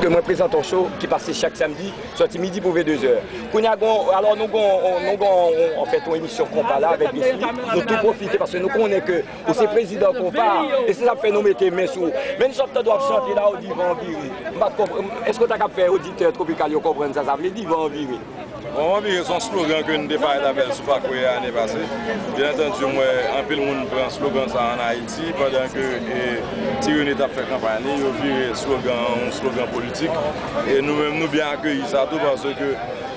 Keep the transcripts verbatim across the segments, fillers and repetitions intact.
Mwen prezante yon show ki pase chak samdi, sòti midi pou vennde zè. Kounye a, gon, alò, nou gon, nou gon, anfèt, yon emisyon konpa la avèk Guesly. Nou tou pwofite paske nou konnen ke ou se prezidan konpa, e se sa k fè nou mete men sou ou. Men nou sot tande w ap chante la, ou di van an vire. M pa t konprann, èske w ta kab fè oditè Tropical yo konprann sa sa vle di, van an vire? Van an vire se yon slogan ke nou te parèt avè l sou pakwen an ane pase. Byen antandi, m wè anpil moun pran slogan sa an Ayiti, pandan ke, e, Ti Rene t ap fè kanpay li, yo vire slogan an yon slogan politik. E nou menm, nou byen akeyi sa tou, paske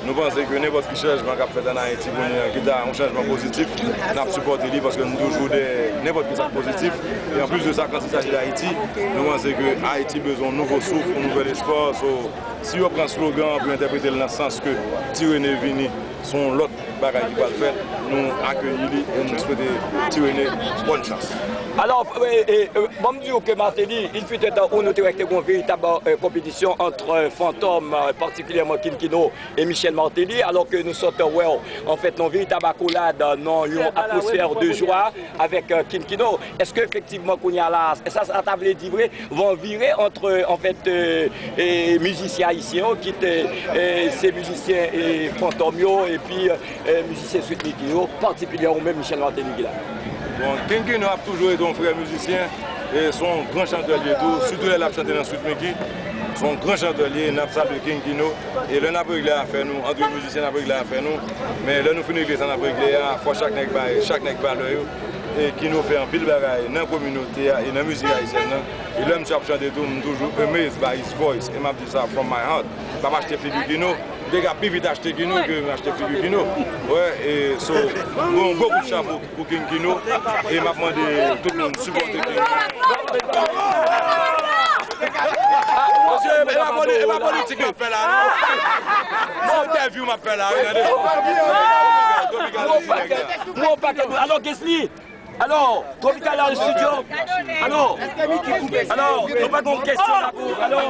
nou panse ke nenpòt ki chanjman k ap fèt an Ayiti kounye a, ki ta yon chanjman pozitif, n ap sipòte li, paske nou toujou dèyè nenpòt ki sa k pozitif. E anplis de sa, quand il s'agit d'Haïti, nou panse ke Ayiti bezwen yon nouvo souf, yon nouvèl espwa. So, si yo pran slogan an pou yo entèprete l nan sans ke Ti Rene vini, se yon lòt bagay ki pral fèt, nou akeyi li e nou swete Ti Rene bòn chans. Alors, euh, euh, euh, bon, m di w ke Martelly, il fut un temps où nou te wè ke te gon veritab, euh, konpetisyon ant, euh, Fantom, euh, patikilyèman King Kino e Michel Martelly, alò ke nou sot wè w, anfèt, nan veritab akolad, euh, nan yon atmosfè de jwa avèk, euh, King Kino. Èske efektivman kounye a la, sa, sa ta vle di vre, van vire ant, anfèt, euh, e mizisyen ayisyen yo, kit, euh, se mizisyen, e Fantom yo, epi, euh, mizisyen Sweet Micky yo, patikilyè ou menm Michel Martelly ki la? Bon, King Kino ap toujou rete yon frè mizisyen, e se yon gran chantè li ye tou, sitou lè l ap chante nan Sweet Micky. Se yon gran chantè li ye, n ap salye King Kino. E lè n ap regle afè nou, antre mizisyen n ap regle afè nou. Men lè nou fin regle sa n ap regle a, fò chak nèg bay, chak nèg valè yo. E Kino fè anpil bagay nan kominote a e nan mizik ayisyèn nan. E lè misye ap chante tou, m toujou amazed by his voice. E m ap di sa from my heart. M p ap achte figi Kino. M te ka pi vit achte Kino ke m achte figi Kino. Wè, e so, bon, gwo kout chapo pou King Kino. E m ap mande tout moun sipòte King Kino. Mesye, e pa poli-, e pa politik m ap fè la, non. Se entèvyou m ap fè la, wi, tande. Mwen yon pakèt, mwen yon pakèt. Alò, Guesly, alò, Tropical la nan estidyo. Alò, alò, nou pa gen yon kesyon la pou, alò.